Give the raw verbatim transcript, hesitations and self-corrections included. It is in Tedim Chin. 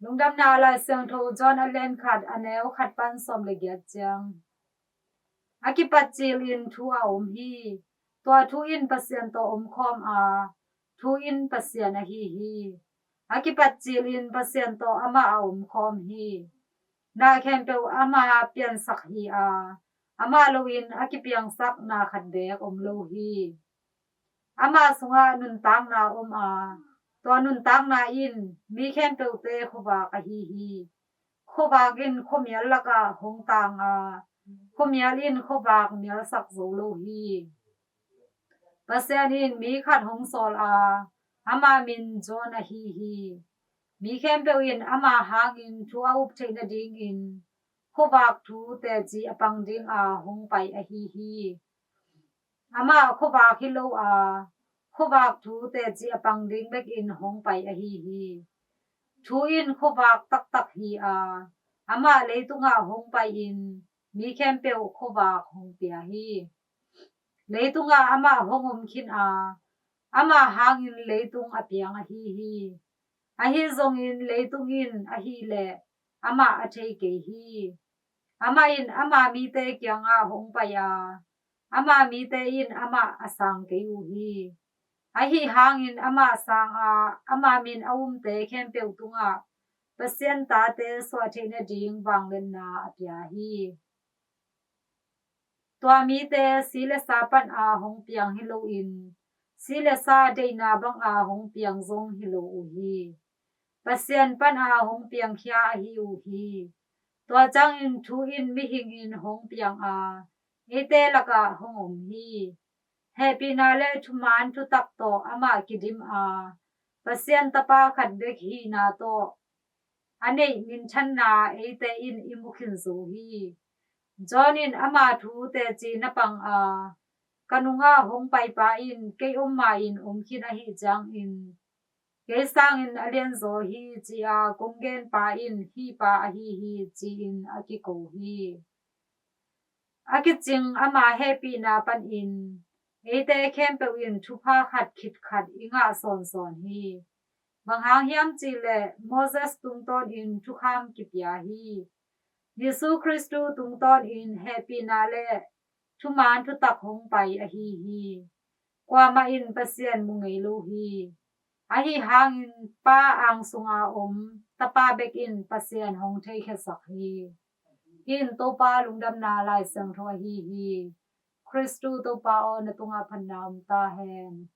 Lungdamna Lai Siangtho John a lian khat, a neu khat pan sawm le giat ciang. A kipat cil in thu a om hi. Tua thu in Pasian tawh omkhawm a, thu in Pasian ahi hi. A kipat cil in Pasian tawh amah a omkhawm hi. Na khempeuh amah piansak hi a, amah loin a kipiangsak na khat beek om lo hi. Amah sungah nuntakna om a, tua nuntakna in mi khempeuhte khuavak ahi hi. Khuavak in khuamial lakah hong tang a, khuamial in khuavak mialsak zo lo hi. Pasian in mi khat hong sawl a, ama min John ahi hi. Mi khempeuh in ama hangin thu a up theih nadingin khuavak thu teci a pang dinga hong pai ahi hi. Amah khuavak hi lo a, khuavak thu teci a pang ding bekin hong pai ahi hi. Thu in khuavak taktak hi a, amah leitungah hong pai-in mi khempeuh khuavak hong pia hi. Leitungah amah hong om khin a, amah hangin leitung a piang ahi hi. Ahi zongin leitung in ahih leh amah a thei kei hi. Amah in ama mite kiangah hong pai a, ama mite in amah a sang kei uh hi. Ahi hangin amah sang a, ama min a umte khempeuh tungah Pasian tate suah theih nading vangliatna a pia hi. Tua mite si le sa pana hong piang hi loin, si le sa deihna banga hong piang zong hi lo uh hi. Pasian pana hong piangkhia ahi uh hi. Tua ciangin thu in mihing in hong piang a, eite lakah hong om hi. Hehpihna le thuman thutak tawh amah kidim a, Pasian Tapa khat bek hihna tawh a neih minthanna eite in i mu khin zo hi. John in ama thu teci na pang a, ka nungah hong paipa in kei om ma-in om khin ahih ciangin, kei sangin a lianzaw hi, ci-a kong genpa in hih pa ahi hi, ci-in a kiko hi. A kicing ama hehpihna panin eite khempeuh in thupha khat khit khat i ngah sawnsawn hi. Bang hang hiam cihleh Moses tungtawnin thukham kipia hi. Jesu Khristu tungtawnin hehpihna le thuman thutak hong pai ahi hi. Kuamah in Pasian mu ngei lo hi. Ahi hangin Pa ang sunga om Tapa bek in Pasian hong theikhiasak hi. Hih in Topa Lungdamna Lai Siangtho ahi hi. Khristu Topa aw, na tungah phatna om ta hen.